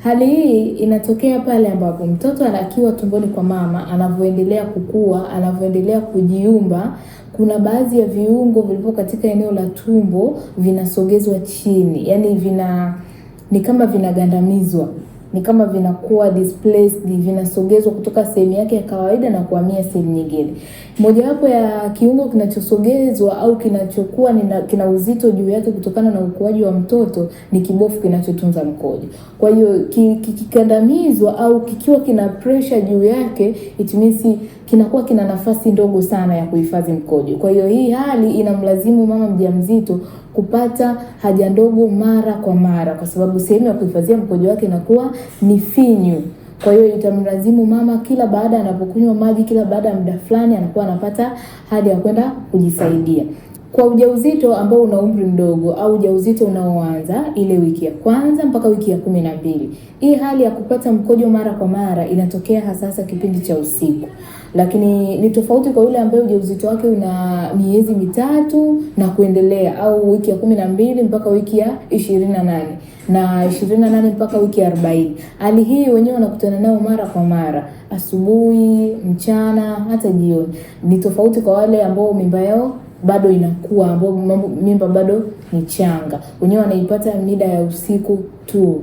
Hali hii inatokea pale ambapo mtoto anakiwa tumboni kwa mama, anavyoendelea kukua, anavyoendelea kujiumba, kuna baadhi ya viungo vilivyo katika eneo la tumbo vinasogezwa chini, yaani vina ni kama vinagandamizwa, ni kama vinakuwa displaced, vinasogezwa kutoka sehemu yake ya kawaida na kuhamia sehemu nyingine. Mojawapo ya kiungo kinachosogezwa au kinachokuwa kina uzito juu yake kutokana na ukuaji wa mtoto ni kibofu kinachotunza mkojo. Kwa hiyo kikikandamizwa au kikiwa kina pressure juu yake, it means kinakuwa kina nafasi ndogo sana ya kuhifadhi mkojo. Kwa hiyo hii hali inamlazimu mama mjamzito kupata haja ndogo mara kwa mara, kwa sababu sehemu ya kuhifadhia mkojo wake inakuwa ni finyu. Kwa hiyo itamlazimu mama kila baada anapokunywa maji, kila baada ya muda fulani anakuwa anapata haja ya kwenda kujisaidia. Kwa ujauzito ambao una umri mdogo au ujauzito unaoanza ile wiki ya kwanza mpaka wiki ya 12, hii hali ya kupata mkojo mara kwa mara inatokea hasa kipindi cha usiku, lakini ni tofauti kwa yule ambaye ujauzito wake una miezi 3 na kuendelea, au wiki ya 12 mpaka wiki ya 28 na 28 mpaka wiki ya 40. Hali hii wenyewe wanakutana nao mara kwa mara, asubuhi, mchana, hata jioni. Ni tofauti kwa wale ambao mimba yao bado inakuwa, ambao mimba bado ni changa, wenyewe wanaipata mida ya usiku tu.